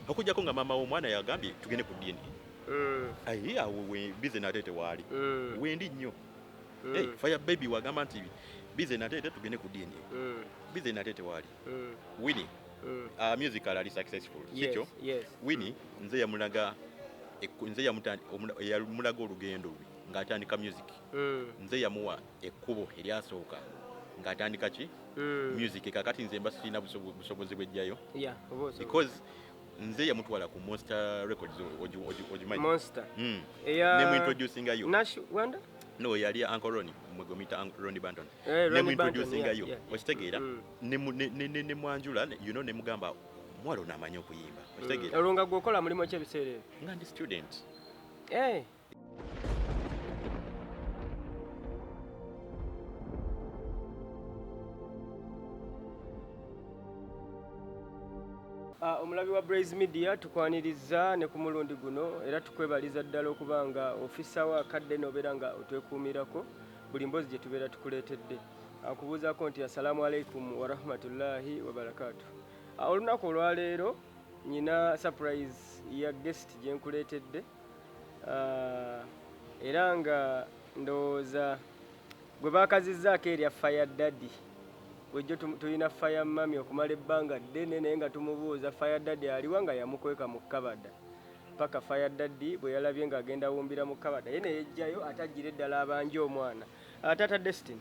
Okujjako nga maama w'omwana yagambye tugende ku DNA. Aye awo we Bizzy Nateete waali. Wendi nnyo. Hey, Fire Baby wagamba nti Bizzy Nateete tugende ku DNA. Bizzy Nateete waali. Winnie, musical ali successful. Sikyo? Yes. Winnie nze yamulaga nze yamulaga olugendo lwe ng'atandika music. Nze yamuwa ekkubo eryasooka ng'atandika ki? Music. Kakati nze mba sirina busobozi bwejjayo. Yeah, oba osobola. Because nze yamutwala ku Monster Records, ogimanyi? Monster. Eya Nemuintroducingayo. Nash Wanda? No, yali Uncle Ronnie, mwegomita Uncle Ronnie Banton. Ronnie Nemuintroducingayo. Banton, yeah. Okitegeera? Ne mwanjula, nemugamba omuwala ono amanyi okuyimba. Okitegeera? Olwo nga gwe okola mulimu ki ebiseera ebyo? Nga ndi student. Omulabi wa Blaze Media, tukwaniriza ne ku mulundi guno era tukwebaliza ddala okuba nga ofisaawo akadde n'obeera nga otwekuumirako buli mboozi gye tubeera tukuleetedde. Akubuuzaako nti assalamu alaikum warahmatullahi wabarakatu. Olunaku olwaleero nyina surprise ya guest gye nkuleetedde. Era nga ndowooza gwe baakazizzaako erya Fire Daddy. Bulijjo tulina Fire Mummy okumala ebbanga ddene, naye nga tumubuuza Fire Daddy aliwa, nga yamukweka mu kabada paka Fire Daddy bwe yalabye ng'agenda wumbira mu kabada, ye ne yejjayo ate aggira eddala abanje omwana. Taata Destiny.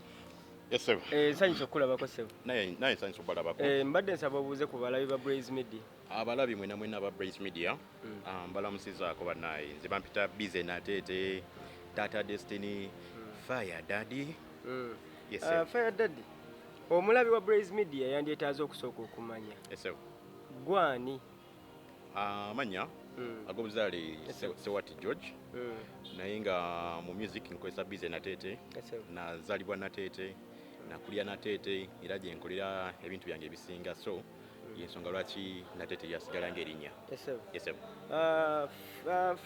Yes, sir. Nsanyusa okukulabako, ssebo. Naye nsanyusa okubalabako. Mbadde nsaba obuuze ku balabi ba Blaze Media. Abalabi mwena mwena aba Blaze Media, mbalamusizaako bannaye. Nze bampita Bizzy Nateete, Tata Destiny, Fire Daddy. Yes, sir. Fire Daddy, omulabi wa Blaze Media yandyetaaze okusooka okumanya Yes, sir. gwani? Amannya ag'obuzaale Yes, sir. Sewati George, naye nga mu music nkozesa Bizzy Nateete. Yes, sir. Nazaalibwa Nateete, nakulya Nateete, era gye nkolera ebintu byange ebisinga, so yensonga lwaki Nateete yasigala ng'erinnya. Yes, sir. Yes, sir.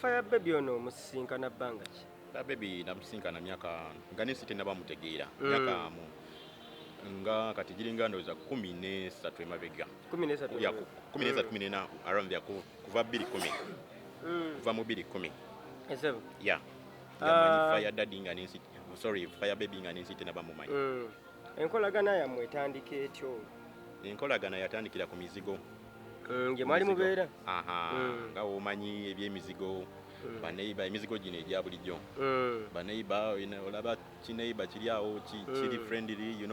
Fire Baby ono omusisinkana bbanga ki? Fire Baby namusisinkana myaka nga nensi tennabamutegeera. Myaka mu nga kati giringa ndowooza 13 emabega. 13 Ya, emabega. 13, 14, around there, kuva 2010. Kuva mu 2010. Yes, sir. Yeah. Nga manyi Fire Daddy nga nensi, sorry, Fire Baby nga nensi tennabamumanyi. Enkolagana yammwe etandika etyo? Enkolagana yatandikira ku mizigo. Gye mwali Mizigo. mubeera? Aha, nga womanyi ebyemizigo, baneiba, emizigo gino egya bulijjo. Baneiba, olaba kineiba kiri awo, kiri friendly,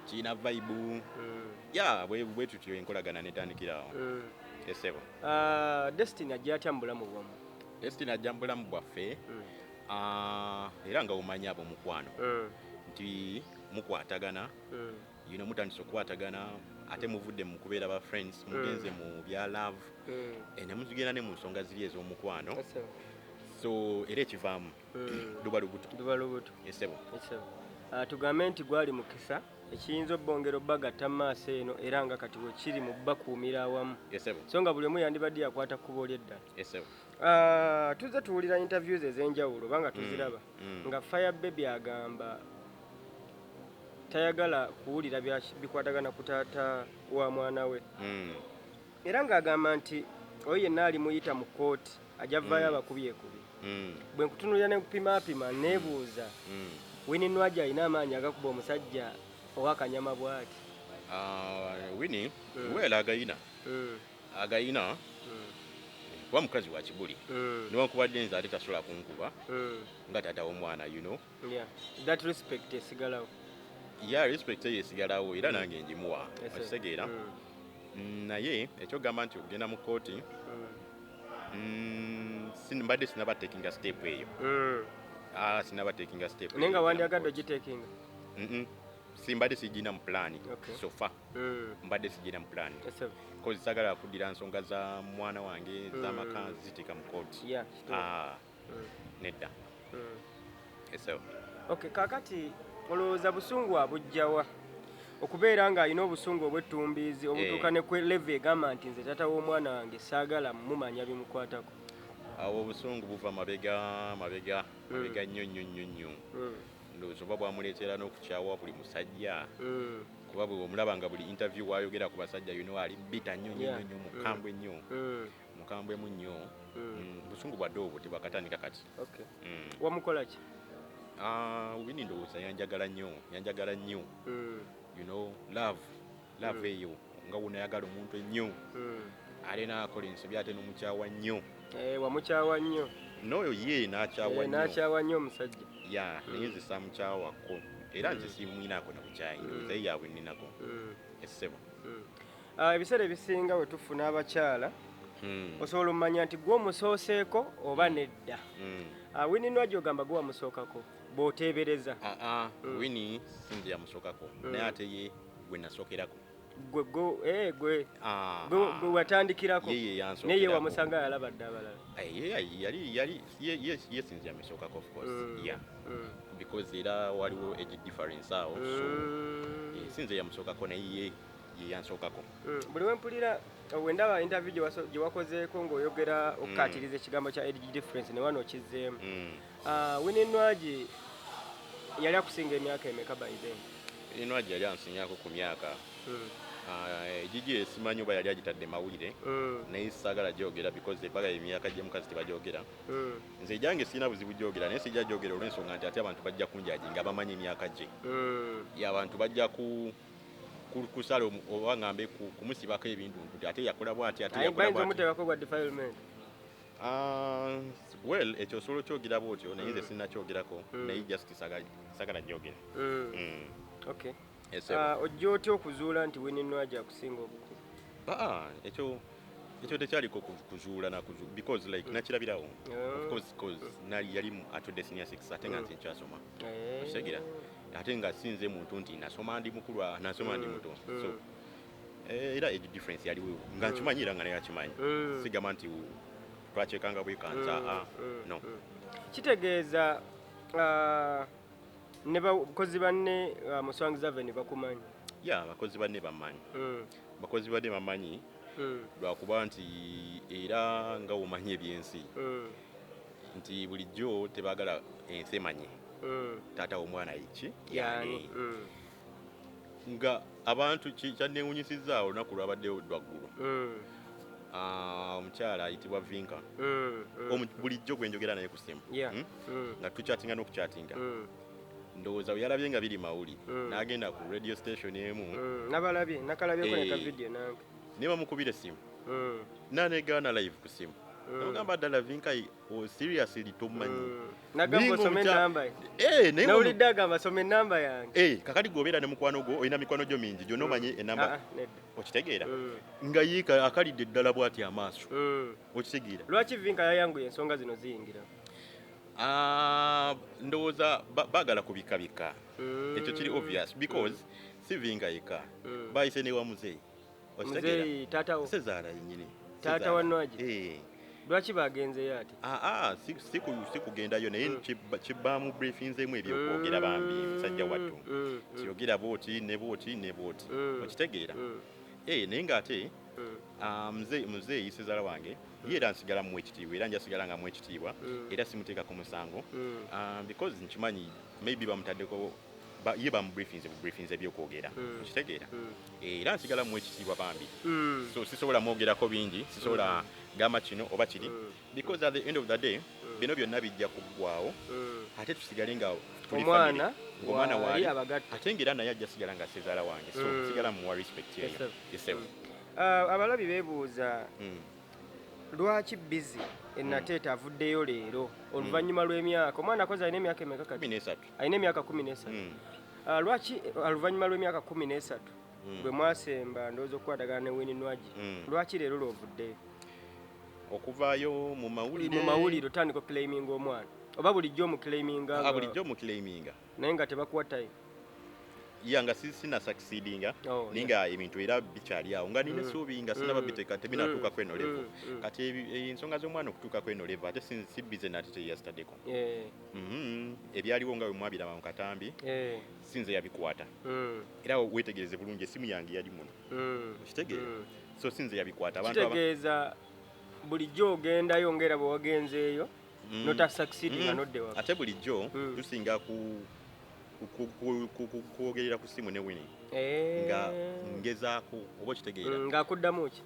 kirina vibe. Ya, bwe tutyo enkolagana netandikira awo. Esebo. Destiny ajja atya mu bulamu bwammwe? Destiny ajja mu bulamu bwaffe, era nga omanyi abo mukwano nti mukwatagana, mutandise okukwatagana, ate muvudde mu kubeera ba friends, mugenze mu bya love, ne mugenda ne mu nsonga ziri ez'omukwano. Yes, sir. So era ekivaamu luba lubuto. Luba lubuto. Esebo. Yes, sir. Tugambe nti gwali mukisa ekiyinza obbongera obbagatta mu maaso eno, era nga kati wekiri mu bbakuumira awamu. Esebo. So nga buli omu yandibadde yakwata kkubo lyeddala. Esebo. Tuzze tuwulira interviews ez'enjawulo oba nga tuziraba, nga Fire Baby agamba tayagala kuwulira bikwatagana ku taata wa mwana we, era ng'agamba nti oyo yenna alimuyita mu kkooti ajja vaayo abakubyekubye. Bwe nkutunuulira ne nkupimaapima, neebuuza, Winnie Nwagi alina amaanyi agakuba omusajja ow'akanyama bw'ati? Winnie, well, agayina. Agayina, kuba mukazi wa kibuli. Newankubadde nze ate tasobola kunkuba nga taata w'omwana. Yeah. That respect esigalawo. Ya, respect eyo esigalawo, era nange ngimuwa. Yes, sir. Okitegeera? Naye ekyogamba nti okugenda mu kkooti, mbadde sinaba takinga step eyo. Sinaba takinga step Naye nga eyo wandyagadde okugenda mu kooti. ogitekinga? Simbadde sigina mu plan. Okay. So far mbadde sigina mu plan. Yes, sir. Cause sagala kuddira nsonga za mwana wange z'amaka ziteeka mu kooti. Yeah, kituufu. Nedda. Eso. Okay, kaakati olowooza busungu abujjawa okubeera ng'alina obusungu obw'ettumbiizi obutuuka ne ku level egamba nti nze taata w'omwana wange saagala mumanya bimukwatako? Awo obusungu buva mabega, mabega, mabega nnyo nnyo nnyo nnyo. Ndowooza oba bwamuleetera n'okukyawa buli musajja. Kuba bwe omulaba nga buli interview wayogera ku basajja, ali bitter nnyo nnyo nnyo, mukambwe nnyo, mukambwemu nnyo. Busungu bwadde obwo tebwakatandika kati. Wamukola ki? Ah, Winnie ndowooza yanjagala nnyo, yanjagala nnyo. Love, love eyo nga wonayagala omuntu ennyo, ate naakola ensobi, ate n'omukyawa nnyo. Eh, wamukyawa nnyo. N'oyo ye n'akyawa nnyo. N'akyawa nnyo omusajja. Ya, naye nze saamukyawako, era nze simwinaako na bukyayi. Ndowooza ye yaabwe nninako, essebo. Ah, ebiseera ebisinga we tufuna abakyala, osobola omumanya nti gwe omusooseeko oba nedda. Ah, Winnie Nwagi ogamba gwe wamusookako bw'oteebereza? Aa, Winnie sinze yamusookako, naye ate ye gwe nasookerako. Gwe gwe eh, gwe Ah, gwe gwe watandikirako. Ye ye yansookerako. Naye ye wamusanga yalaba dda abalala. Eh, ye yali ye sinze yamusookako, of course. Yeah, because era waliwo age difference awo, so sinze yamusookako, naye ye ye yansookako. Buli wempulira, wendaba interview gye wakozeeko ng'oyogera okukaatiriza ekigambo kya age difference, ne wano okizzeemu. Ah, Winnie Nwagi yali akusinga emyaka emeka by then? Nwagi yali ansinyako ku myaka. Ah, egigi simanyi oba yali agitadde mawulire, naye saagala gyogera because ebaga emyaka gy'omukazi tebagyogera. Nze egyange sirina buzibu gyogera, naye sijja gyogera olw'ensonga nti ate abantu bajja kunjaji nga bamanyi emyaka gye. Ye abantu bajja kusala oba ngambe kumusibako ebintu nti ate yakola bw'ati, ate Aye, yakola bayinza bw'ati. omuteekako gwa defilement. Ah, well, ekyo osobola okyogera bw'otyo, naye nze sinnakyogerako, naye just sagala gyogera. Yes, sir. Ah, ojja otya okuzuula nti Winnie Nwagi akusinga obukulu? Ah, ekyo tekyaliko kuzuula na because like nakirabirawo. Of course, cause nali yali atudde senior six, ate nga nze nkyasoma. Okitegeera? Ate nga sinze muntu nti nasoma ndi mukulu, ah, nasoma ndi muto. So era age difference yaliwo nga nkimanyi, era nga naye akimanyi. Sigamba nti twakyekanga bwekanza, ah, no. Kitegeeza ne bakozi banne mu Swangz Avenue bakumanyi? Ya, abakozi banne bamanyi. Bakozi banne bamanyi, lwakuba nti era nga womanyi ebyensi, nti bulijjo tebaagala ensi emanye taata w'omwana iki. Yani? Nga abantu kyanneewunyisizza olunaku lwabaddewo lwaggulo. Ah, omukyala ayitibwa Vinka, bulijjo gwe njogera naye ku ssimu, Nga tukyatinga n'okukyatinga, ndowooza bwe yalabye nga biri mawuli, n'agenda ku radio station emu. Nabalabye, nakalabyeko ne ka Eh. video nange. Ne bamukubira essimu, n'anegaana live ku ssimu. Namugamba, ddala Vinka, o seriously tomanyi? Nagamba Ninga osome enamba ye. Eh, naye Nawulidde agamba soma enamba yange. Eh, kakati gwobeera ne mukwano gwo, olina mikwano gyo mingi gyonna, omanyi enamba? Ah, ah, nedda. Okitegeera? Nga yiika akalidde ddala bw'ati amaaso. Okitegeera? Lwaki Vinka yayanguye ensonga zino ziyingira? Ah, ndowooza baagala kubikabika. Ekyo kiri obvious because si Vinka yekka, bayise ne wa muzeeyi. Okitegeera? Muzeeyi taatawo? Sezaala yennyini. Taata Sezaala. wa Nwagi? Eh. Lwaki bagenzeyo ate? Aa, si kugendayo, naye kibaamu briefinzeemu ebyokwogera, bambi musajja wattu. Kiyogera bwoti ne bwoti ne bwoti. Okitegeera? Eh, naye ng'ate ah, muzeeyi sezaala wange ye era nsigala muwa ekitiibwa, era njasigala nga muwa ekitiibwa, era simuteekako musango. Ah, because nkimanyi maybe bamutaddeko ye bamubriefinze bubriefinze ebyokwogera. Okitegeera? Era nsigala muwa ekitiibwa bambi. So sisobola mwogerako bingi, sisobola gamba kino oba kiri, because at the end of the day bino byonna bijja kuggwawo, ate tusigale nga tuli Omwana family. Ng'omwana waali waali abagatta. Ate ng'era naye ajja sigala nga sezaala wange, so sigala muwa respect eyo. Yes, sir. Yes, sir. Ah, abalabi beebuuza lwaki Busy enateeta avuddeyo leero oluvannyuma lw'emyaka, omwana akoze alina emyaka emeka kati? 13. Alina emyaka 13. Ah, lwaki oluvannyuma lw'emyaka 13 bwe mwasemba ndowooza okukwatagana ne Winnie Nwagi, lwaki leero lwovuddeyo Okuvaayo mu mawulire? Mu mawulire, otandika oclaiminga omwana, oba bulijjo omuclaiminga? Ah, bulijjo muclaiminga. Naye nga tebakuwa time. Ya, nga sina succeedinga, Oh, naye nga ebintu era bikyali awo, nga nina essuubi nga sinaba biteeka, tebinatuuka kweno level. Kati ensonga z'omwana okutuuka kweno level, ate si Busy nate teyasitaddeko. Ebyaliwo nga bwe mwabiraba mu katambi, sinze yabikwata. Era weetegereze bulungi, essimu yange yali muno. Okitegeera? So sinze yabikwata. Abantu Kitegeeza bulijjo ogendayo ngaera bwe wagenzeeyo notasucceedinga, nodde waka. Ate bulijjo tusinga ku Kwogerera ku simu ne Winnie nga ngezaako, oba okitegeera? Ng'akuddamu ki?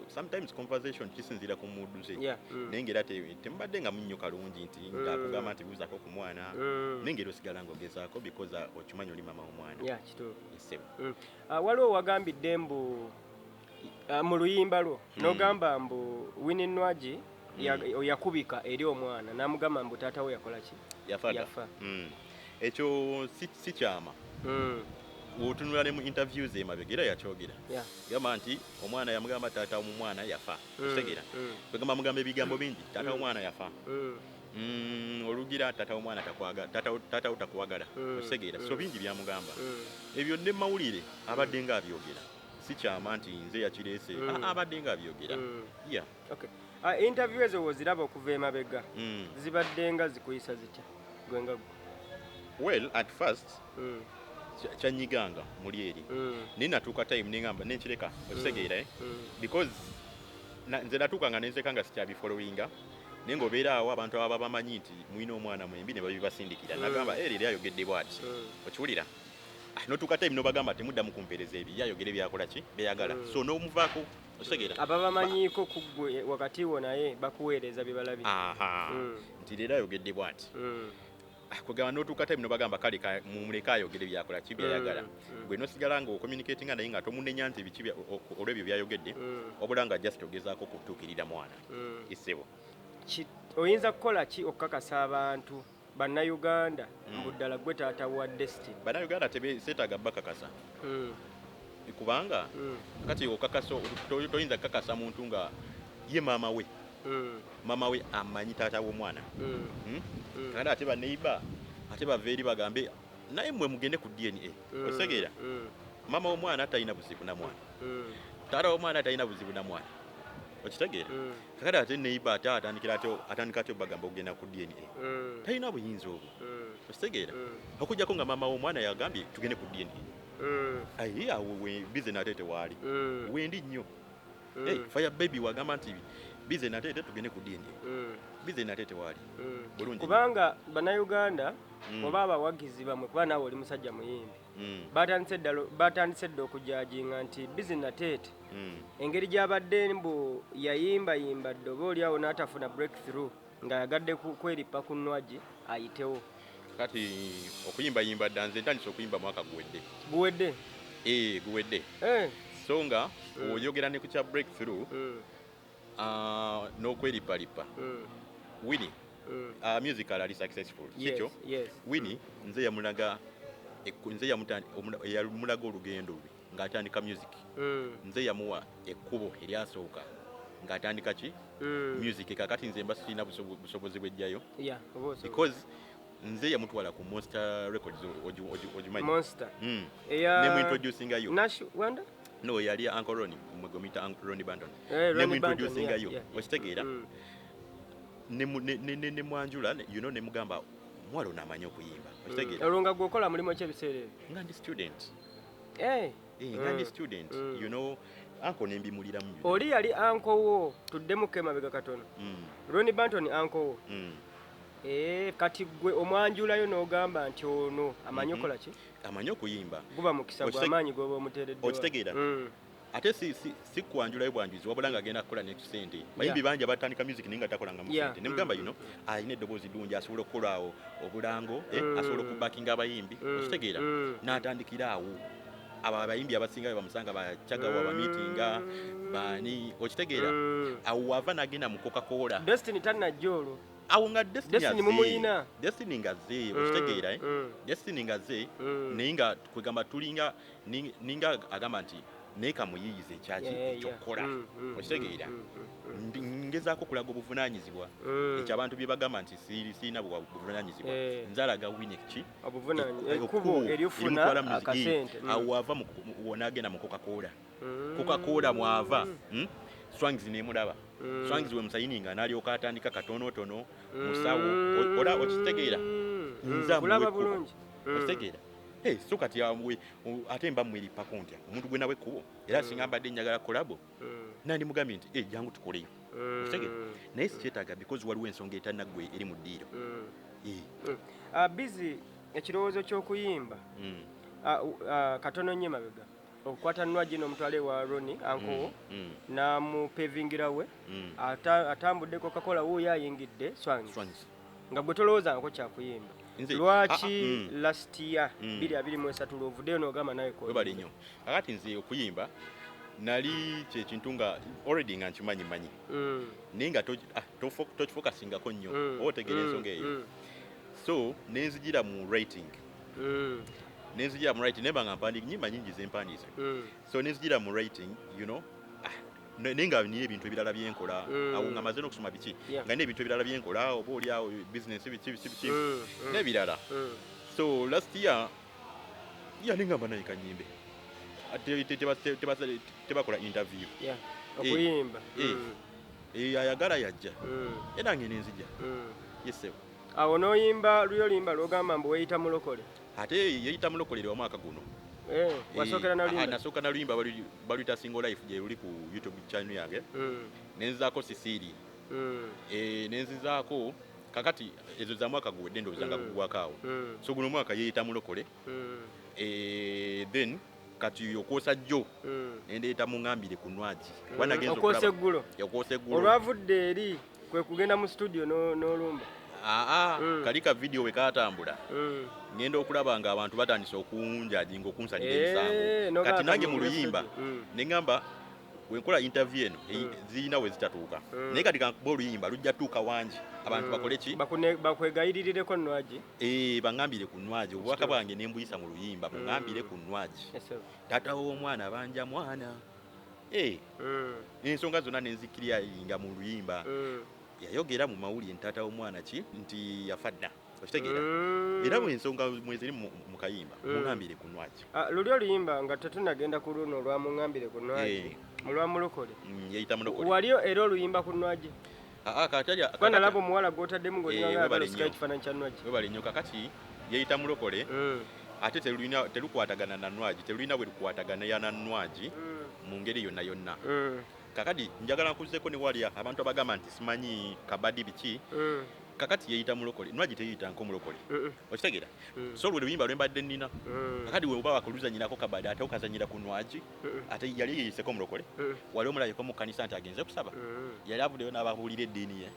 Sometimes conversation kisinziira ku mood ze. Yeah. Naye ng'era temubadde nga munnyo kalungi nti ng'akugamba nti buuzaako ku mwana, naye ng'era osigala ng'ogezaako because okimanyi oli maama w'omwana. Yeah, kituufu. Ssebo. Ah, waliwo wagambidde mbu mu luyimba lwo n'ogamba mbu Winnie Nwagi yakubika eri omwana n'amugamba mbu taata we yakola ki? Yafa dda. Yafa. Ekyo si kyama. Bw'otunula ne mu interviews emabega era yakyogera, gamba nti omwana yamugamba taata w'omwana yafa. Okitegeera? Kwegamba mugamba ebigambo bingi, taata w'omwana yafa. Olugira taata w'omwana taata wo takwagala. Okitegeera? So bingi byamugamba. Ebyo ne mawulire abadde nga abyogera, si kyama nti nze yakireese. Ah, abadde nga abyogera. Yeah. Okay. Ah, interview ezo woziraba okuva emabega, zibadde nga zikuyisa zitya gwe nga gwe? Well, at first kyanyiganga muli eri, naye natuuka time neŋamba nenkireka, okitegeera, eh? Because nze natuuka nga nenzeka nga sikyabifollowinga, naye ng'obeera awo abantu ababa bamanyi nti mulina omwana mwembi ne babibasindikira. Nagamba era eri ayogedde bw'ati. Okiwulira? Ah, notuuka time nobagamba temuddamu kumpeereza ebyo, ye ayogere byakola ki byayagala. So n'omuvaako, okitegeera? Ababamanyiiko ku ggwe wakati wo naye bakuweereza bye balabye. Aha. Nti leero ayogedde bw'ati. Ah, kwegamba n'otuuka time nobagamba kale mumuleke ayogere byakola ki byayagala. Gwe nosigala ng'ocommunicatinga naye nga tomunenya nti biki olw'ebyo byayogedde, wabula nga just ogezaako kutuukirira mwana. Issebo. Oyinza kukola ki okukakasa abantu bannayuganda mbu ddala gwe taata wa Destiny? Bannayuganda seetaaga bakakasa, kubanga kati okakasa toyinza kukakasa muntu nga ye maama we, maama we amanyi taata w'omwana. Hmm? Kakati ate baneiba ate bava eri bagambe naye mmwe mugende ku DNA. Okitegeera? Maama w'omwana talina buzibu na mwana, taata w'omwana talina buzibu na mwana, okitegeera? Kakati ate neiba ate atandikira ate atandika ate bagamba okugenda ku DNA. Talina buyinza obwo. Okitegeera? Okujjako nga maama w'omwana yagambye tugende ku DNA. Aye awo bize nate tewaali. Wendi nnyo. Hey, Fire Baby wagamba nti bize nate tugende ku DNA. Bize nate tewaali. Bulungi. Kubanga bannayuganda oba abawagizi bamwe, kuba naawe oli musajja muyimbi, batandise dda okujajinga nti Busy Nateete engeri gy'abadde mbu yayimbayimba dda oba oliawo n'atafuna breakthrough ng'ayagadde kwerippa ku Nwagi ayitewo. Kati okuyimbayimba dda, nze ntandise okuyimba mwaka guwedde. Guwedde? Eh, guwedde. So nga oyogera ne ku kya breakthrough n'okweripalipa, Winnie musical ali successful. Sikyo? Yes. Winnie nze yamulaga nze yamulaga olugendo lwe ng'atandika music. Nze yamuwa ekkubo eryasooka ng'atandika ki? Music. Kakati nze mba sirina busobozi bwejjayo Yeah, oba osobola. Because nze yamutwala ku Monster Records, ogimanyi? Monster. Eya Nemuintroducingayo. Nash Wanda? No, yali Uncle Ronnie, mwegomita Uncle Ronnie Banton. Eh, Ronnie Banton, Nemuintroducingayo. Okitegeera? Nemwanjula, nemugamba omuwala ono amanyi okuyimba, okitegeera? Olwo nga gwe okola mulimu ki ebiseera ebyo? Nga ndi student. Eh, nga ndi student. Uncle nembimuliramu. Oli yali uncle wo, tuddemuko emabega katono. Ronnie Banton uncle wo. Eh, kati gwe omwanjulayo n'ogamba nti ono amanyi okola ki? Amanyi okuyimba. Guba mukisa gw'amaanyi gw'oba omuteereddewa. Okitegeera? Ate si kwanjulayo bwanjuzi, wabula ng'agenda kukola ne sente. Bayimbi bangi abatandika music naye nga takolangamu sente. Nemugamba alina eddoboozi ddungi, asobola okukola awo obulango, asobola okubakinga abayimbi. Okitegeera? N'atandikira awo. Abo abayimbi abasinga be bamusanga bakyagawa bamiitinga baani, okitegeera? Awo wava n'agenda mu Coca-Cola. Destiny tannajja olwo. Awo nga Destiny Destiny azze. Mumuyina. Destiny nga azze, okitegeera, eh? Destiny nga azze, naye nga kwegamba tulinga ninga agamba nti naye kamuyiyize ekyaki ekyokukola. Okitegeera? Ngezaako okulaga obuvunaanyizibwa. Ekyo abantu bye bagamba nti sirina buvunaanyizibwa. Eh. Nze alaga Winnie ki? Ekkubo Ekkubo erifuna erimutwala mu music. akasente. Awo wava n'agenda mu Coca-Cola. Coca-Cola mwava, Swangs nemulaba. Swangs we musayininga n'alyoka atandika katonotono musawo. Ola okitegeera? Nze amuwa Kulaba ekkubo. bulungi. Okitegeera? Hey, so kati ate mba mweripako ntya omuntu gwe nawe ekkubo, era singa mbadde njagala collabo nandimugambye nti hey, jangu tukoleyo. Okitegeera? Naye sikyetaaga because waliwo ensonga etannaggwe eri mu ddiiro. Busy ekirowoozo ky'okuyimba katono nnyo emabega okukwata Nwagi n'omutwale wa Roni ankowo n'amupevingira we atambudde Coca-Cola, wuuyo ayingidde Swangz Swangz. Nga gwe tolowoozangako kyakuyimba. Lwaki last year 2023 lwovuddeyo n'ogamba nawe Webale koyimba? nnyo. Kakati nze okuyimba nali kyekintu nga already nga nkimanyi manyi, naye nga tokifocusingako nnyo oba otegeera ensonga eyo. So nenzijira mu writing, nenzijira mu writing nemba nga mpandiika nyimba nyingi zempandiise. So nenzijira mu writing, naye nga nina ebintu ebirala byenkola awo nga maze n'okusoma biki, nga nina ebintu ebirala byenkola, oba oli awo business, biki biki biki n'ebirala. So last year ya nengamba naye kanyimbe. Ate tebakola interview. Okuyimba. Ayagala yajja, era nange nenzija. Yesebo. Awo n'oyimba luli oluyimba lwogamba mbu weeyita mulokole. Ate yeyita mulokolere wa mwaka guno. Wasookera n'oluyimba? Nasooka na luyimba baluyita Single Life, gye luli ku YouTube channel yange. Nenzizaako Sisiiri. Nenzizaako kakati ezo za mwaka guwedde, ndowooza nga gugwako awo. So guno omwaka yeeyita mulokole. Then kati okwosa jjo nendeeta muŋambire ku Nwagi. Kuba nagenze Okwosa okulaba- eggulo. Okwosa eggulo. Olwavudde eri kwe kugenda mu studio n'olumba. Aa, kali ka video we katambula, ngenda okulaba nga abantu batandise okunjajinga, okunsalira emisango. N'ogamba Kati nange mu kanyingire luyimba studio. Neŋŋamba wenkola interview eno zirina we zitatuuka, naye kati kankuba oluyimba lujja tuuka wangi abantu bakole ki? Bakwegayiririreko Nwagi. Baŋŋambire ku Nwagi obubaka bwange nembuyisa mu luyimba, muŋŋambire ku Nwagi. Yes, sir. Taata w'omwana banja mwana. Ensonga zonna nenzikiryainga mu luyimba. Yayogera mu mawulire nti taata w'omwana ki nti yafa dda, okitegeera? Era ensonga mweziri mu kayimba muŋŋambire ku Nwagi. Ah, luli oluyimba nga tetunagenda ku luno olwamuŋŋambire ku Nwagi, olwa mulokole. Yeyita mulokole. Wali era oluyimba ku Nwagi? Aa, kati Kuba nalaba omuwala gw'otaddemu ng'olinga Webale ayagala osikayo nnyo. ekifaananyi kya Nwagi. Webale nnyo. Kakati yeyita mulokole ate terulina, terukwatagana na Nwagi, terulina bwe lukwatagana ya na Nwagi mu ngeri yonna yonna. Kakati njagala nkuzeeko ne wali abantu abagamba nti simanyi kabadi biki. Kakati yeyita mulokole, Nwagi teyeyita nkomulokole, okitegeera? So lwe luyimba lwe mbadde nnina. Kakati we oba wakuluzanyirako kabadi ate okazanyira ku Nwagi, ate yali yeyiseko mulokole? Wali omulabeko mu kkanisa nti agenze kusaba? Yali avuddeyo n'ababuulira eddiini ye?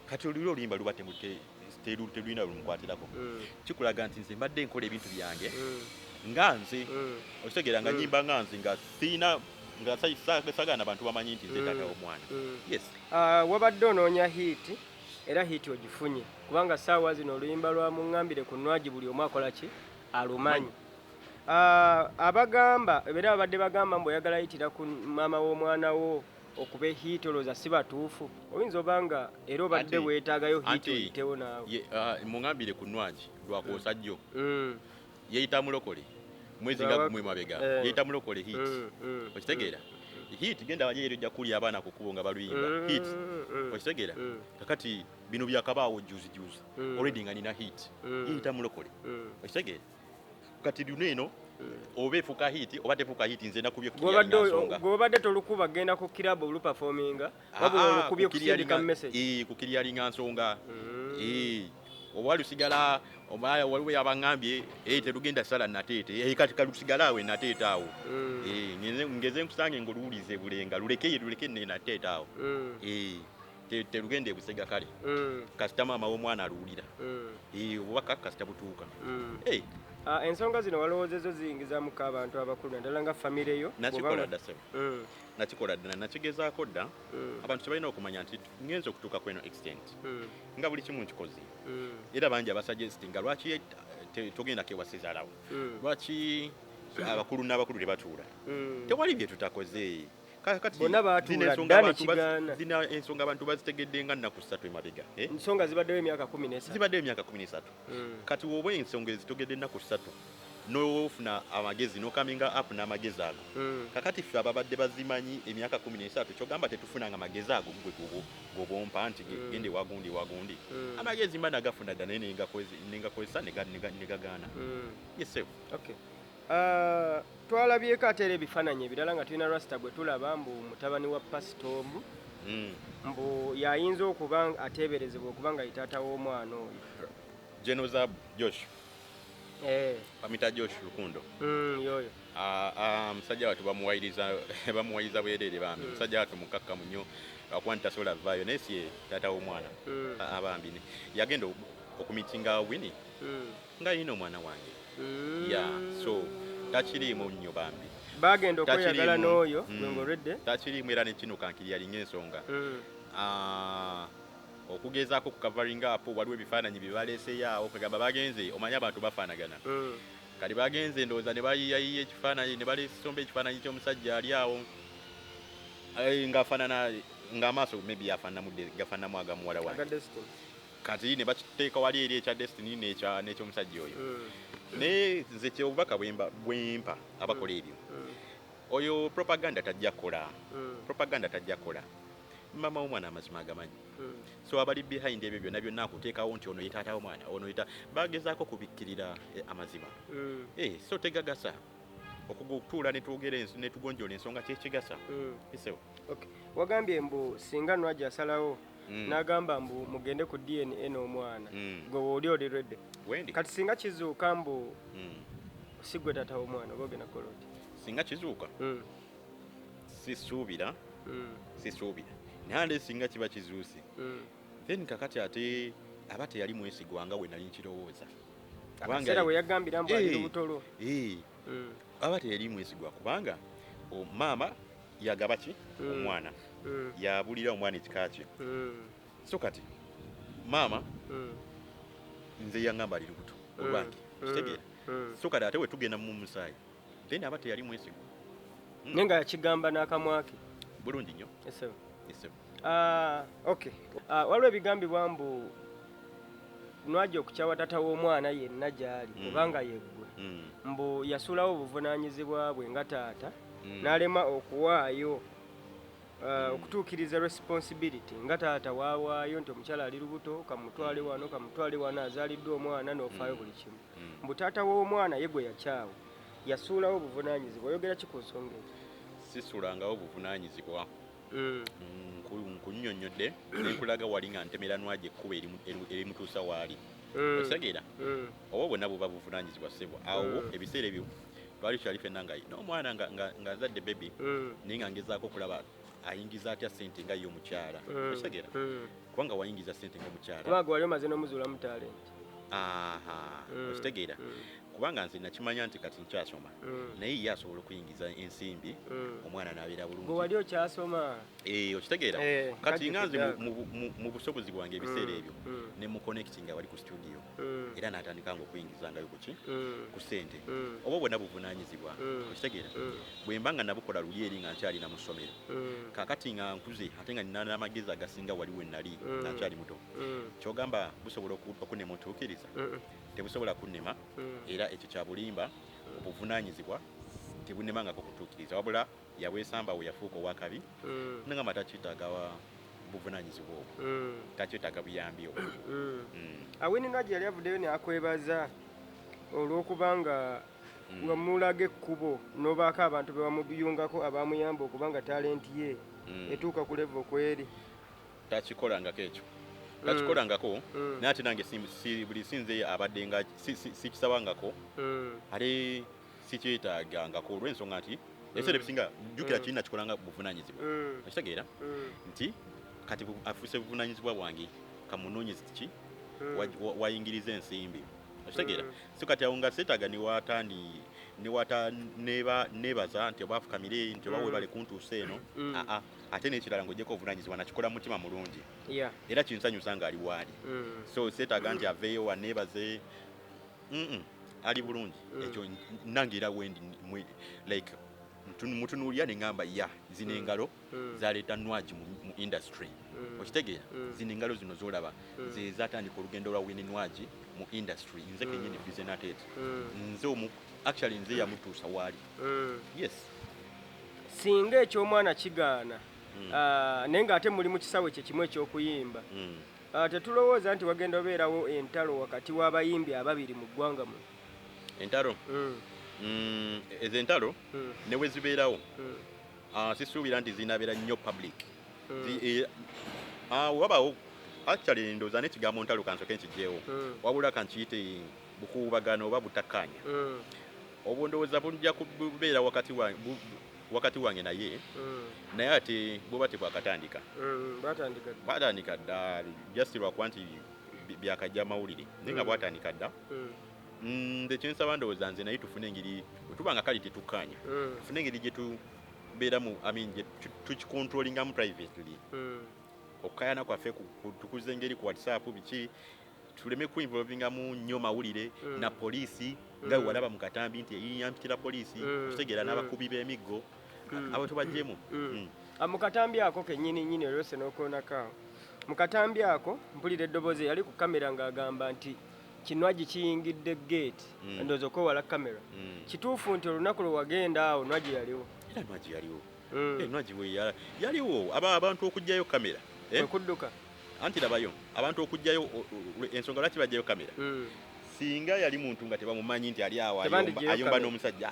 Kati oluli oluyimba luba terulina lumukwatirako. Kikulaga nti nze mbadde nkola ebintu byange nga nze, okitegeera? Nga nyimba nga nze, nga siina nga sagaana bantu bamanyi nti nze taata w'omwana. Yes. Ah, wabadde onoonya hit era hit ogifunye, kubanga saawa zino oluyimba lwa muŋŋambire ku Nwagi buli omu akola ki alumanyi. Ah, abagamba era babadde bagamba mbu oyagala yitira ku maama w'omwana wo okuba hit, olowooza si batuufu? Oyinza oba nga era obadde weetaagayo hit oyitewo naawe. Muŋambire ku Nwagi lwakwosa jjo. Yeyita mulokole mwezi nga gumwe mabega. Yeyita mulokole hit, okitegeera? Hit genda wali eri ojja kulya abaana ku kkubo nga baluyimba hit, okitegeera? Kakati bino byakabaawo juzi juzi, already nga nina hit yeyita mulokole, okitegeera? Kati luno eno oba efuuka hit oba tefuuka hit, nze nakubye nsonga. Gwobadde tolukuba genda ku kirabu oluperforminga, wabula olukubye kusindika message. Kukiryalinga nsonga. Oba lusigala oba waliwo yabaŋŋambye, "Terugenda sala Nateete." Kati kalusigala awo Nateete awo. Ngeze nkusange ng'oluwulize bulenga, luleke luleke ne Nateete awo. Terugenda ebusega kale. Kasita maama w'omwana aluwulira. Obubaka kasita butuuka. Ah, ensonga zino walowoozezo ziyingizamuko abantu abakulu naddala nga famire yo? Nakikola dda ssebo. Nakikola dda, nakigezaako dda. Abantu tebalina okumanya nti ngenza okutuuka ku eno extent nga buli kimu nkikoze. Era bangi abasuggestinga lwaki togenda kewasizaalawo, lwaki abakulu n'abakulu tebatuula. Tewali bye tutakoze. Kati Bonna baatuula zino ensonga dda ne abantu kigaana. Zino ensonga abantu bazitegedde nga nnaku 3 emabega, eh? Ensonga zibaddewo emyaka 13. Zibaddeyo emyaka 13. Kati woba ensonga ezitegedde ennaku 3 n'ofuna amagezi n'ocominga up n'amagezi ago, kakati ffe ababadde bazimanyi emyaka 13, kyogamba tetufunanga amagezi ago gwe gobompa nti gende wagundi wagundi? Amagezi mba nagafuna dda, naye nengakozesa negagaana. Yes. Okay. Ah, twalabyeko ate era ebifaananyi ebirala nga tulina rasta gwe tulaba mbu mutabani wa pasito mbu mbu yayinza okuba ateeberezebwa okuba nga ye taata w'omwana oyo. General Josh. Bamita Josh Lukundo. Yoyo. Musajja watu bamuwayiriza bwereere bambi. Musajja watu mukakkamu nnyo, lwakuba nti tasobola vaayo, naye si ye taata w'omwana. Abambi yagenda okumitinga Winnie nga yina omwana wange. Yeah, so takiriimu nnyo bambi. Bagenda okweyagala Takiriimu. N'oyo gwe ng'olwedde. Takiriimu era nekino kankiri yalinga ensonga. Okugezaako ku covering up, waliwo ebifaananyi bye baleeseyo awo, kagamba bagenze, omanyi abantu bafaanagana. Kati bagenze ndowooza ne bayiyayiya ekifaananyi ne balesomba ekifaananyi ky'omusajja ali awo, ng'afaanana ng'amaaso maybe afaananamu gafaananamu agamuwala wange. Aga Destiny. Kati ne bakiteeka wali eri ekya Destiny n'ekyomusajja oyo. Naye nze kyobubaka bwempa abakola ebyo, oyo propaganda tajja kukola. Propaganda tajja kukola. Mama w'omwana amazima agamanyi. So abali behind ebyo byonna byonna akuteekawo nti ono ye taata w'omwana, ono ye bagezaako kubikkirira amazima. So tegagasa okutuula ne twogera ne tugonjoola ensonga kyekigasa. Ese. Okay. Wagambye mbu singa Nwagi asalawo n'agamba mbu mugende ku DNA n'omwana, gwe wooli oli ready? Wendi. Kati singa kizuuka mbu si gwe taata w'omwana, oba ogenda kukola oti? Singa kizuuka, sisuubira. Sisuubira, naye ate singa kiba kizuuse, then kakati ate aba teyali mwesigwa nga we nali nkirowooza. Akaseera bwe yagambira mbu ali lubuto lwo. Aba teyali mwesigwa kubanga maama yagaba ki omwana, yabulira omwana ekika kye. So kati maama nze yaŋŋamba ali lubuto olwange, kitegeera? So kati ate we tugenda mu musaayi, then aba teyali mwesigwa. Naye nga yakigamba n'akamwa ke. Bulungi nnyo. Ese. Ese. Ah, okay. Waliwo ebigambibwa mbu Nwagi okukyawa taata w'omwana yenna gy'ali obanga yeggwe, mbu yasuulawo obuvunaanyizibwa bwe nga taata n'alema okuwaayo okutuukiriza responsibility nga taata waawaayo nti omukyala ali lubuto, kamutwale wano, kamutwale wano, azaaliddwa omwana, n'ofaayo buli kimu. Mbu taata w'omwana ye gwe yakyawa, yasuulawo obuvunaanyizibwa. Oyogera ki ku nsonga eyo? Sisulangawo buvunaanyizibwa. Nkunnyonnyodde nenkulaga wali nga ntemera Nwagi ekkubo erimutuusa waali. Okitegeera? Oba bwonna buba buvunaanyizibwa, ssebo. Awo ebiseera ebyo twali tukyali ffenna nga n'omwana nga nzadde baby, naye nga ngezaako okulaba ayingiza atya ssente nga ye omukyala. Okitegeera? Kubanga wayingiza ssente ng'omukyala. Kubanga gwe wali omaze n'omuzuulamu talent. Aha. Okitegeera? Kubanga nze nakimanya nti kati nkyasoma, naye ye asobola okuyingiza ensimbi, omwana n'abeera Gwe bulungi. wali okyasoma. Okitegeera? Kati nga nze Kajjukidde. mu busobozi bwange ebiseera ebyo ne mu connectinga wali ku studio, era n'atandika nga okuyingizangayo kuki ku ssente. Oba bwonna buvunaanyizibwa. Okitegeera? Bwe mba nga nabukola luli eri nga nkyalina mu ssomero, kaakati nga nkuze ate nga nina n'amagezi agasinga wali we nali nga nkyali muto, kyogamba busobola okunnema otuukiriza? Tebusobola kunnema. Era ekyo kya bulimba. Obuvunaanyizibwa tebunemangako kutuukiriza, wabula yabwesamba we yafuuka owakabi nangamba takyetaaga buvunaanyizibwa obwo, takyetaaga buyambi obwo. Winnie Nwagi yali avuddeyo n'akwebaza olw'okubanga wamulaga ekkubo n'obaako abantu be wamuyungako abamuyamba okuba nga talent ye etuuka ku level kweri. Takikolangako ekyo, takikolangako. Naye ate nange buli sinze abadde nga sikisabangako, ate sikyetaagangako olw'ensonga nti ebiseera ebisinga jjukira kirina kikolanga buvunaanyizibwa. Okitegeera? Nti kati afuuse buvunaanyizibwa bwange kamunoonyezi ki wayingiriza ensimbi. Okitegeera? So kati awo nga seetaaga niwata nebaza nti oba afukamire nti oba webale kuntuusa eno. Aa, ate n'ekirala ng'ogyeko obuvunaanyizibwa, nakikola mutima mulungi era kinsanyusa ng'ali waali. So seetaaga nti aveeyo waneebaze. Ali bulungi. Ekyo nange era wendi like mutunuulira ne ŋŋamba ya zino engalo zaleeta Nwagi mu industry. Okitegeera? Zino engalo zino zolaba ze zatandika olugendo lwa Winnie Nwagi mu industry. Nze kennyini Weasel Nateete, nze omu actually nze yamutuusa waali. Yes. Singa ekyomwana kigaana, naye ng'ate muli mu kisawe kye kimu ekyokuyimba, tetulowooza nti wagenda obeerawo entalo wakati w'abayimbi ababiri mu ggwanga muno? Entalo? Ezo entalo ne bwe zibeerawo, sisuubira nti zinabeera nnyo public. Wabaawo Actually ndowooza n'ekigambo ntalo kansoke nkigyewo, wabula kankiyite bukuubagano oba butakkaanya. Obwo ndowooza bujja kubeera wakati wange naye, naye ate buba tebwakatandika. Bwatandika dda. Bwatandika dda, just lwakuba nti byakajja mawulire, naye nga bwatandika dda. Nze kyensaba, ndowooza nze naye tufune engeri bwe tuba nga kale tetukkaanya, tufune engeri gye tubeeramu, I mean, gye tukicontrollingamu privately. Okukayana kwaffe tukuze engeri ku WhatsApp, biki, tuleme kuinvolvingamu nnyo mawulire na poliisi, nga bwe walaba mu katambi nti yampitira poliisi. Okitegeera? N'abakubi b'emiggo, abo tubajjemu. Ah, mu katambi ako kennyini nnyini olwose n'okoonako awo, mu katambi ako mpulira eddoboozi yali ku kamera ng'agamba nti Kinwagi kiyingidde geeti. Ndowooza okwewala kamera. Kituufu nti olunaku lwe wagenda awo Nwagi yaliwo? Era Nwagi yaliwo. Eh, Nwagi we yaliwo. Aba abantu okugjayo kamera, eh? Kwe kudduka. Anti labayo abantu okugjayo ensonga lwaki bajjayo kamera. Singa yali muntu nga tebamumanyi nti ali awo Tebandiggyeyo ayomba kamera. n'omusajja,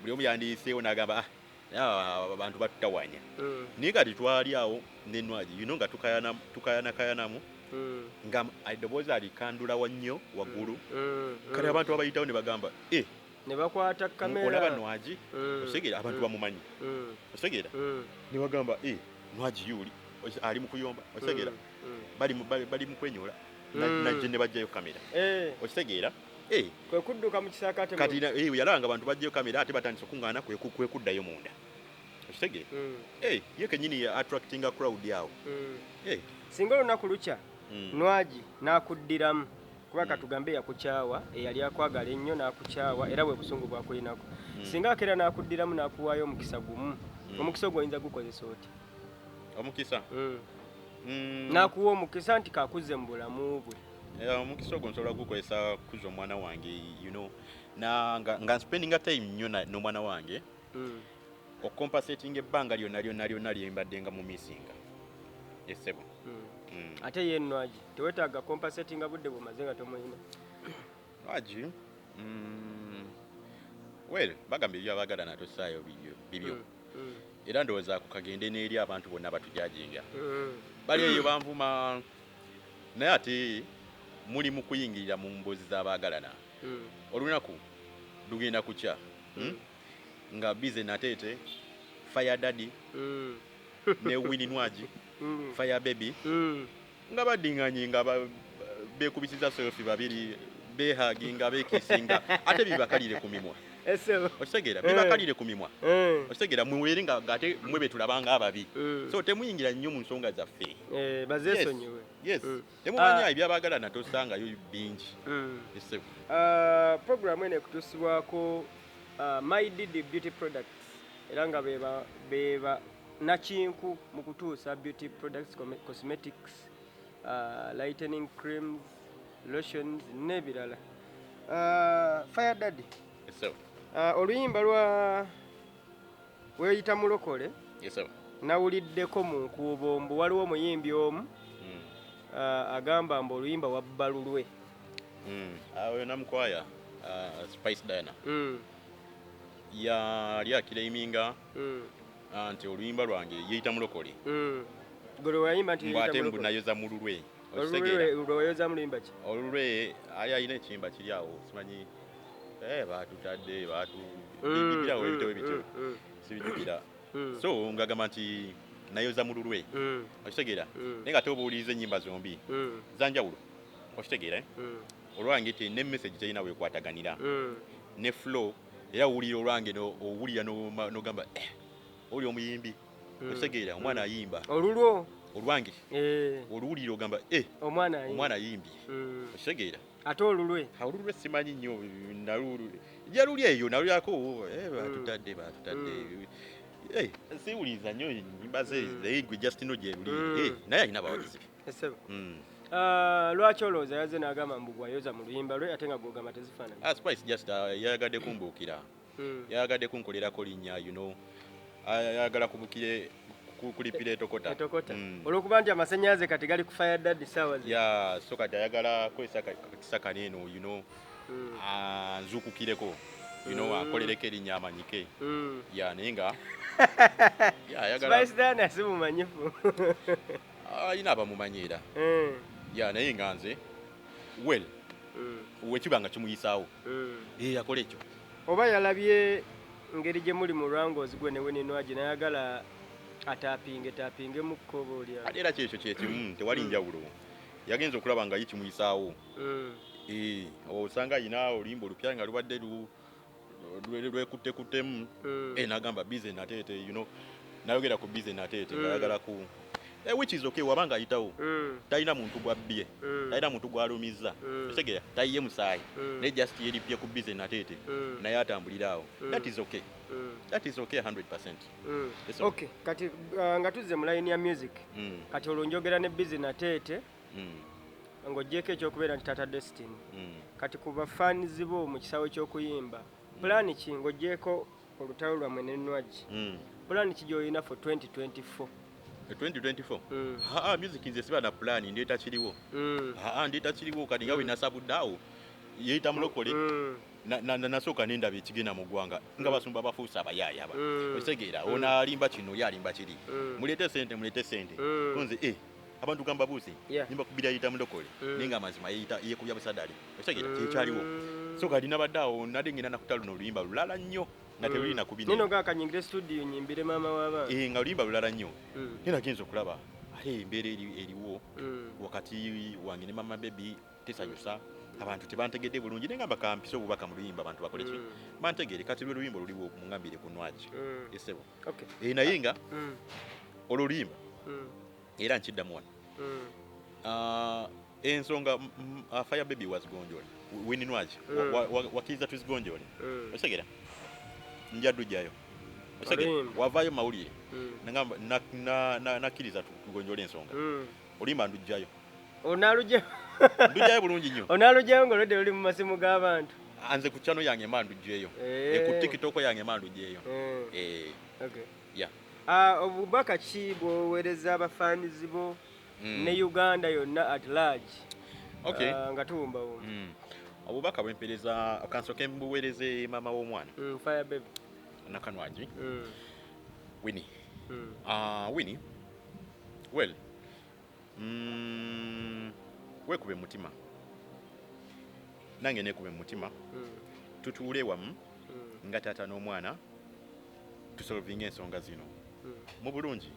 buli omu yandiyiseewo n'agamba, "Ah, naye aba abantu batutawanya." Naye kati twali awo ne Nwagi nga tukayanakayanamu, nga eddoboozi alikandula nnyo waggulu. Kati abantu abayitawo ne bagamba, "Eh, Ne bakwata kamera. olaba Nwagi?" Okitegeera? Abantu bamumanyi. Okitegeera? Ne bagamba, "Eh, Nwagi yuuli ali mu kuyomba." Okitegeera? Bali mu kwenyola. Najje ne bajjayo kamera. Okitegeera? Eh, Kwe kudduka mu kisaakaate. Kati yalaba nga abantu bajjayo kamera ate batandise okuŋŋaana, kwe kuddayo munda. Okitegeera? Eh, ye kennyini ya attractinga crowd awo. Eh, Singa olunaku lukya Nwagi n'akuddiramu, kuba katugambe yakukyawa, eyali akwagala ennyo n'akukyawa, era bwe busungu bwakulinako. Singa akeera n'akuddiramu n'akuwaayo omukisa gumu, omukisa ogwo oyinza gukozesa oti? Omukisa? N'akuwa omukisa nti kakuzze mu bulamu bwe. Eh, omukisa ogwo nsobola gukozesa kuza omwana wange, na nga spendinga time nnyo n'omwana wange, okucompensatinga ebbanga lyonna lyonna lyonna lyembadde nga mu missinga, essebo. Ate ye Nwagi tewetaaga compensatinga budde bw'omaze nga tomuyina? Nwagi, well, bagamba ebyo abaagala natosaayo bibyo bibyo. Era ndowooza ako kagende n'eri abantu bonna batujudginga. Bali eyo banvuma, naye ate muli mu kuyingirira mu mboozi z'abaagalana. Olunaku lugenda kukya, Nga Bizzy Nateete, Fire Daddy ne Winnie Nwagi, Fire Baby, nga baddinganye, nga beekubisiza selfie babiri, behuginga, bekissinga, ate bibakalire ku mimwa. Esebo. Okitegeera? Eh. Bibakalire ku mimwa. Okitegeera? Muwere nga ate mwe betulabanga ababi. So temuyingira nnyo mu nsonga zaffe. Eh, bazeesonyiwe. Yes. Temumanya ebyabaagalana tosangayo bingi. Esebo. Ah, programu eno ekutuusibwako My Didi Beauty Products, era nga beba nakinku mu kutuusa beauty products, cosmetics, lightening creams, lotions n'ebirala. Fire Daddy, Esebo. Oluyimba lwa weeyita mulokole, Esebo. nawuliddeko mu nkuubo mbu waliwo omuyimbi omu agamba mbu oluyimba wabba lulwe. Oyo namukwaya, Spice Diana, yali aclaiminga nti oluyimba lwange yeyita mulokole. Gwe lwe wayimba nti Mbu yeeyita ate mbu mulokole. nayoza mu lulwe. Okitegeera? Olulwe lwe wayoza mu luyimba ki? Olulwe ali alina ekiyimba kiri awo, simanyi, batutadde batu birawo ebityo ebityo, sibijjukira. So ngagamba nti nayoza mu lulwe. Okitegeera? Naye nga tobuuliriza ennyimba zombi zanjawulo. Okitegeera, eh? Olwange te ne message terina wekwataganira ne flow, era owulira olwange owulira n'ogamba, eh, oli omuyimbi. Okitegeera? Omwana ayimba. Olulwo? Olwange. Eh, oluwulira ogamba, eh, omwana ayimba. Omwana ayimbye. Okitegeera? Ate olulwe? Olulwe simanyi nnyo, nalulu jaluli eyo nalulyako, eh, batutadde batutadde. Eh, siwuliriza nnyo ennyimba ze, naye gwe just know gyebuli. Eh, naye alina abawagizi be. Esebo. Ah, lwaki olowooza yazze n'agamba mbu gwayoza mu luyimba lwe, ate nga gwogamba tezifaanana? Ah, Spice just yayagadde kumbuukira. Yayagadde kunkolerako linnya. Ayagala kubukire kulipira etokota. Etokota. Olwokuba nti amasannyalaze kati gali ku Fire Daddy saawa zino. Yeah, so kati ayagala kozesa kakisa kano eno, anzuukukireko, ankolereko erinnya amanyike. Yeah, naye nga yeah, ayagala Spice Diana si mumanyifu. Alina abamumanyi era. Ya, naye nga nze, well, wekiba nga kimuyisaawo, akola ekyo. Oba yalabye ngeri gye muli mu lwangozi gwe ne Winnie Nwagi, nayagala atapinge tapinge mu kkobo lya Ate era kyekyo kyekimu, tewali njawulo. Yagenza okulaba nga ye kimuyisaawo. Osanga ayina oluyimba olupya nga lubadde lwekuttekuttemu. N'agamba Busy Nateete, nayogera ku Busy Nateete ng'ayagala ku which is okay, wabanga ayitawo. Talina muntu gwabbye, talina muntu gwalumizza. Otegeera, tayiye musaayi, naye just yeripye ku Busy Nateete, naye atambulira awo. That is okay. That is okay 100%. Yes, sir. Okay, kati nga tuzze mu line ya music, kati olwo njogera ne Busy Nateete, ng'oggyeko ekyokubeera nti Tata Destiny, kati ku bafaanizi bo mu kisaawe ky'okuyimba, pulaani ki, ng'oggyeko olutalo lwammwe ne Nwagi, pulaani ki gy'olina for 2024? 2024? Aa, music nze siba na pulaani, ndeeta kiriwo. Aa, ndeeta kiriwo. Kati nga bwe nasabudde awo yeeyita mulokole, nasooka nendaba ekigenda mu ggwanga nga basumba bafuuse abayaaya aba. Okitegeera, ono alimba kino, ye alimba kiri, muleete sente, muleete sente. Nze abantu gambabuuse, nimba kubira yita mulokole, naye nga amazima yeeyita yeekubya busadali. Okitegeera, kyekyaliwo. So kati nabadde awo, nadde ngenda nakuta luno oluyimba lulala nnyo nga teruli na kubina. Nino gakanyingire studio nyimbire maama w'abaana. Nga oluyimba lulala nnyo, naye nagenza okulaba ate embeera eriwo wakati wange ne mama baby tesanyusa, abantu tebantegedde bulungi, naye ngamba kampise obubaka mu luyimba, abantu bakole ki, bantegeere. Kati lwe luyimba oluliwo, mungambire ku Nwagi. Esebo. Naye nga olwo oluyimba, era nkiddamu wano. Ah, ensonga Fire Baby wazigonjole, Winnie Nwagi wakkiriza tuzigonjole. Okitegera, nja dujjayo. Okitegera, Oluyimba. wavaayo mawulire, nagamba nakkiriza tugonjole ensonga. Oluyimba ndujjayo. Onaalujja Ndujjayo bulungi nnyo. Onaalujjayo ng'olwedde luli mu masimu g'abantu? Nze ku channel yange mba ndujjeyo. Ku TikTok yange mba ndujjeyo. Okay. Yeah. Ah, obubaka ki bw'oweereza abafaanizi bo ne Uganda yonna at large? Ah, nga tuwumbawumba. Obubaka bwempereza, kansooke mbuweereze maama w'omwana, Fire Baby. Nakanwagi Winnie. Winnie, well, weekube mutima, nange neekube mutima, tutuule wamu nga taata n'omwana, tusolvinga ensonga zino mu bulungi,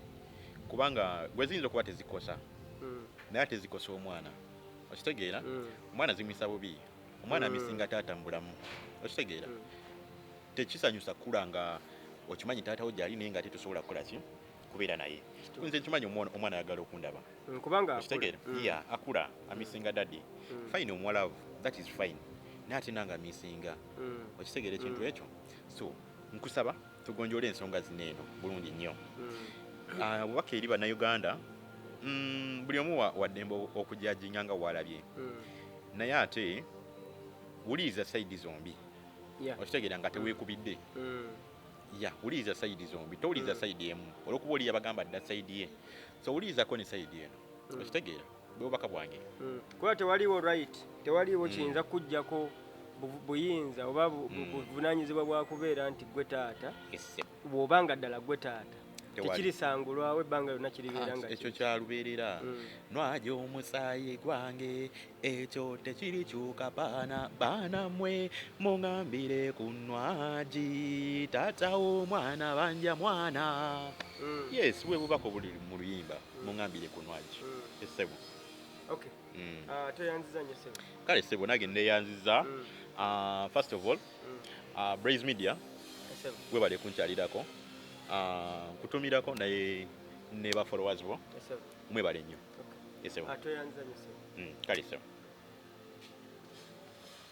kubanga gwe ziyinza okuba tezikosa, naye ate zikosa omwana. Okitegeera? Omwana zimuyisa bubi, omwana amisinga taata mu bulamu. Okitegeera? Tekisanyusa kula nga okimanyi taata wo gyali, naye nga ate tosobola kukola ki, kubeera naye. Nze nkimanyi omwana ayagala okundaba. Kubanga akula. Okitegeera? Yeah, akula amisinga daddy. Fine, omuwalavu, that is fine, naye ate nange amisinga. Okitegeera ekintu ekyo? So nkusaba tugonjole ensonga zino eno bulungi nnyo. Ah, obubaka eri Bannayuganda, buli omu waddembe okujajinga nga walabye, naye ate wuliriza side zombi. Okitegeera, nga teweekubidde. Ya, wuliriza side zombi, towuliriza side emu olwokuba oli yabagamba dda side ye, so wulirizako ne side eno. Okitegeera, bwe bubaka bwange. Kuba tewaliwo right, tewaliwo kiyinza kujjako buyinza oba buvunaanyizibwa bwa kubeera nti gwe taata. Yes. Bw'oba nga ddala gwe taata, Tewali. tekirisangulwawo, ebbanga lyonna kiribeera Ah, nga ekyo kyalubeerera. Nwagi omusaayi gwange, ekyo tekirikyuka. Baana, baana mmwe, muŋambire ku Nwagi, taata w'omwana banja mwana. Yes, bwe bubaka obuli mu luyimba, muŋambire ku Nwagi. Essebo. Okay. Ah, toyanziza nnyo, ssebo. Kale ssebo, nange neyanziza. Ah, first of all, Braze Media, Essebo. webale kunkyalirako. Ah, nkutumirako naye ne ba followers bo. Essebo. Mwebale nnyo. Okay. Essebo. Ah, toyanziza nnyo, ssebo. Kale ssebo.